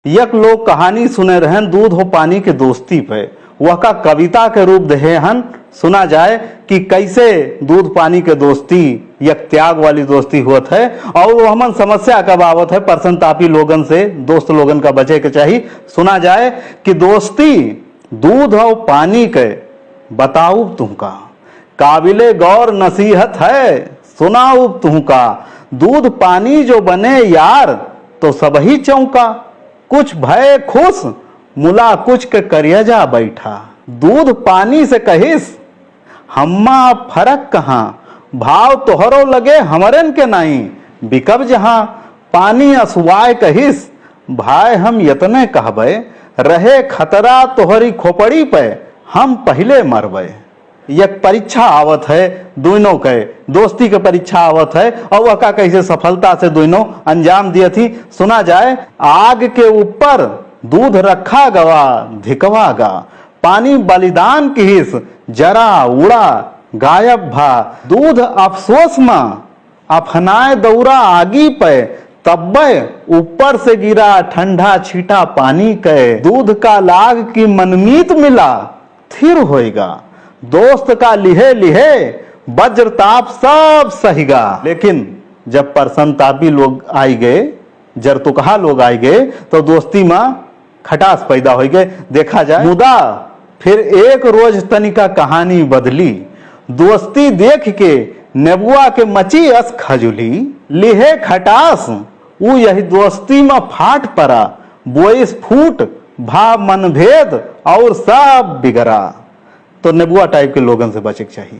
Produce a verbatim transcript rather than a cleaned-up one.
एक लोक कहानी सुने रहेन दूध हो पानी के दोस्ती पे, वहका कविता के रूप देहे हन। सुना जाए कि कैसे दूध पानी के दोस्ती एक त्याग वाली दोस्ती होत है और वो हमन समस्या कब आवत है, परसंतापी लोगन से दोस्त लोगन का बचे के चाही। सुना जाए कि दोस्ती दूध और पानी के बताउब तुहका, काबिले गौर नसीहत है, सुनाउब तुहका। दूध पानी जो बने यार, तो सबही चौंका। कुछ भय खुश, मुला कुछ के करियजा बैठा। दूध पानी से कहिस, "हम्मा अब फरक कहाँ, भाव तोहरो लगे हमरन के नाई, बिकब जहाँ।" पानी असुआय कहिस, "भाय हम यतने कहबे, रहे खतरा तोहरी खोपड़ी पे, हम पहिले मरबे।" एक परीक्षा आवत है दुइनों के, दोस्ती के परीक्षा आवत है, और वहका कैसे सफलता से दुइनों अंजाम दिए थी। सुना जाए, आग के ऊपर दूध रखा गवा, धिकवा गा, पानी बलिदान किहिस, जरा उड़ा गायब भा। दूध अफसोस मा अफनाए दौरा आगी पे, तब्बे ऊपर से गिरा ठंडा छींटा पानी के। दूध का लाग की मनमीत मिला, थिर होइगा। दोस्त का लिहे लिहे वज्रताप सब सहिगा। लेकिन जब परसंतापी लोग आई गए, जरतुकहा लोग आई गए, तो दोस्ती मा खटास पैदा होइ गए। देखा जाए, मुदा फिर एक रोज तनिका कहानी बदली। दोस्ती देख के नेबुआ के मची अस खजुली। लिहे खटास ऊ यही दोस्ती मा फाट परा, बोइस फूट भा मनभेद और सब बिगरा। तो नेबुआ type के लोगन से बचे के चाही।